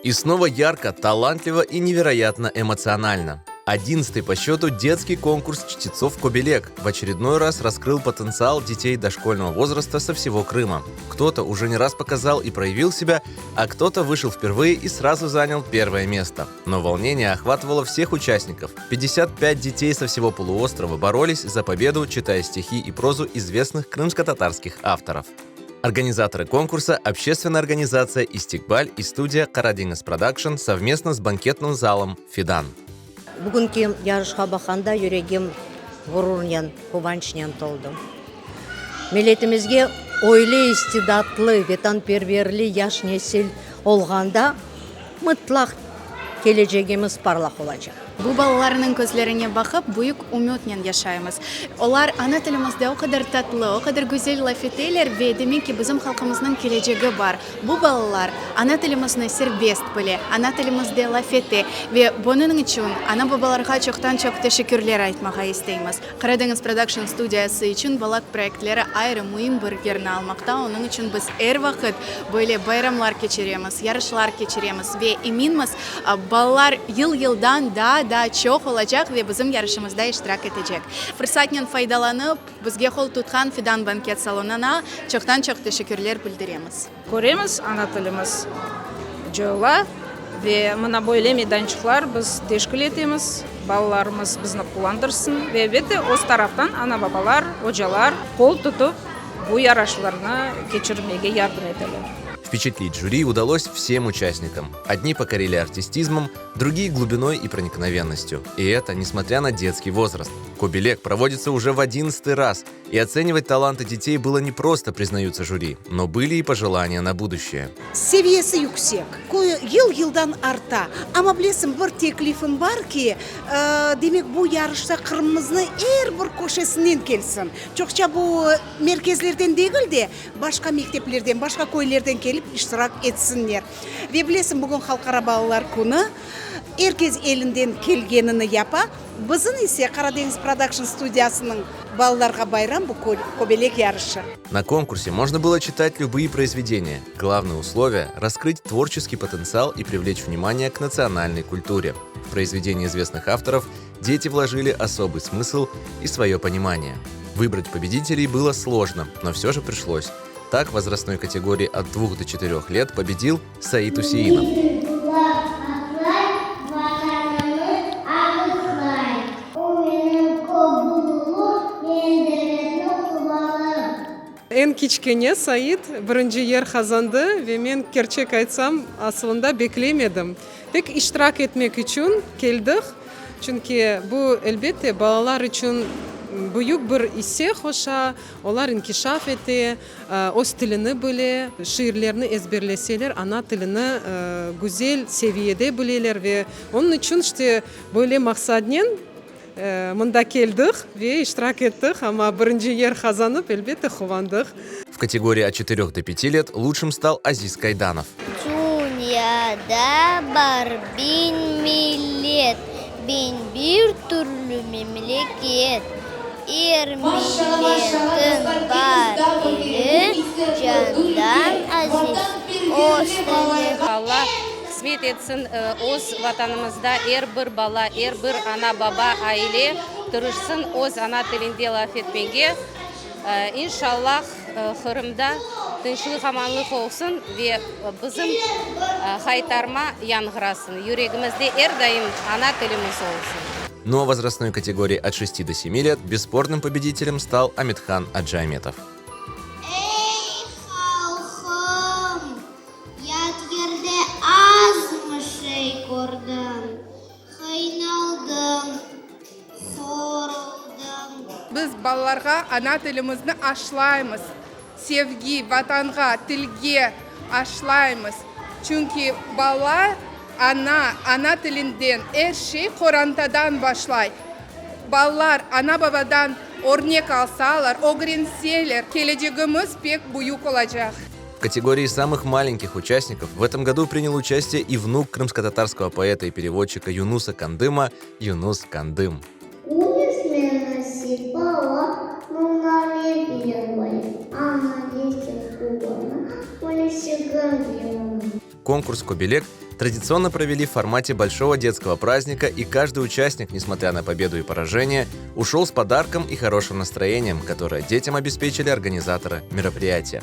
И снова ярко, талантливо и невероятно эмоционально. Одиннадцатый по счету детский конкурс чтецов «Кобелек» в очередной раз раскрыл потенциал детей дошкольного возраста со всего Крыма. Кто-то уже не раз показал и проявил себя, а кто-то вышел впервые и сразу занял первое место. Но волнение охватывало всех участников. 55 детей со всего полуострова боролись за победу, читая стихи и прозу известных крымско-татарских авторов. Организаторы конкурса – общественная организация «Истикбаль» и студия «Карадинес Продакшн» совместно с банкетным залом «Фидан». Bugünki yarışqa baqqanda yüregim ğururnen, quvançnen toldı. Milletimizge öyle istidatlı, vetanperverli yaş nesil olğanda, mıtlaq kelecegimiz parlaq olacaq. Bu balalarnıñ közlerine baqıp, büyük ümütnen yaşaymız. Olar ana tilimizde o qadar tatlı, o qadar güzel laf eteler ve demek ki, bizim halqımıznıñ kelecegi bar. Bu balalar ana tilimizni serbest bile, ana tilimizde laf ete ve bunıñ içün ana-babalarğa çoqtan-çoq teşekkürler aytmağa isteymiz. Qaradeñiz Production studiyası içün bala proyektleri ayrı müim bir yerni almaqta, onıñ içün biz er vaqıt böyle bayramlar keçiremiz, yarışlar keçiremiz ve eminmiz, balalar yıl-yıldan daa da çoq olacaq ve bizim yarışımızda iştirak etecek. Fırsatnen faydalanıp, bizge qol tutqan Fidan banket salonına çoqtan-çoq teşekkürler bildiremiz. Köremiz, ana tilimiz coyula ve mına böyle meydançıqlar biz teşkil etemiz, balalarımız bizni quvandırsın ve elbette öz taraftan ana-babalar, ocalar qol tutıp bu yaraşlarnı keçirmege yardım eteler. Впечатлить жюри удалось всем участникам. Одни покорили артистизмом, другие глубиной и проникновенностью. И это несмотря на детский возраст. Кобелек проводится уже в одиннадцатый раз, и оценивать таланты детей было непросто, признаются жюри, но были и пожелания на будущее. Seviyesi yüksek, yıl-yıldan arta. Amma bilesiñ, bir teklifim bar ki, demek, bu yarışta Qırımımıznı er bir köşesinden kelsin. Çoqça bu merkezlerden degil de, başqa mekteplerden, başqa köylerden kelip iştirak etsinler. Ve bilesiñ, bugün Halqara balalar künü, er kes elinden kelgenini yapa. Bizim ise Qaradeñiz Production studiyasınıñ balalarğa bayram bu Kobelek yarışı. На конкурсе можно было читать любые произведения. Главное условие – раскрыть творческий потенциал и привлечь внимание к национальной культуре. В произведения известных авторов дети вложили особый смысл и свое понимание. Выбрать победителей было сложно, но все же пришлось. Так, в возрастной категории от 2 до 4 лет победил Саид Усеинов. Eñ kiçkene Said birinci yer qazandı ve men, kerçek aytsam, asılında beklemedim. Tek iştirak etmek içün keldik, çünki bu, elbette, balalar içün büyük bir isse qoşa, olar inkişaf ete, öz tilini bile, şiirlerni ezberleseler, ana tilini güzel seviyede bileler ve onıñ içün, işte, böyle maqsadnen mında keldik ve iştirak ettik, amma birinci yer qazanıp, elbette, quvandıq. В категории от четырех до пяти лет лучшим стал Азиз Кайданов. Dünyada bar biñ millet, 1001 türlü memleket. Er milletniñ bar tili, candan aziz öz tili. Alla qısmet etsin, öz Vatanımızda er bir bala, er bir ana-baba, aile tırışsın öz ana tilinde laf etmege. İnşallah, Qırımda tınçlıq-amanlıq olsun ve bizim Haytarma yañğırasın, yüregimizde er daim ana tilimiz olsun. Ну а в возрастной категории от 6 до 7 лет бесспорным победителем стал Аметхан Аджаметов. Ey, halqım, yat yerde azmı şey kördiñ, Qıynaldıñ, hor oldıñ. Biz balalarğa ana tilimizni aşlaymız, sevgi, Vatanğa, tilge aşlaymız. Çünki bala ana, ana tilinden, er şey qorantadan başlay. Balalar ana-babadan örnek alsalar, ögrenseler, kelecegimiz pek büyük olacaq. В категории самых маленьких участников в этом году принял участие и внук крымско-татарского поэта и переводчика Юнуса Кандыма Юнус Кандым. Küneş meni sıypalap, nurlar berip, ana dese quvana, küneşçigim menim. Конкурс «Кобелек» традиционно провели в формате большого детского праздника, и каждый участник, несмотря на победу и поражение, ушел с подарком и хорошим настроением, которое детям обеспечили организаторы мероприятия.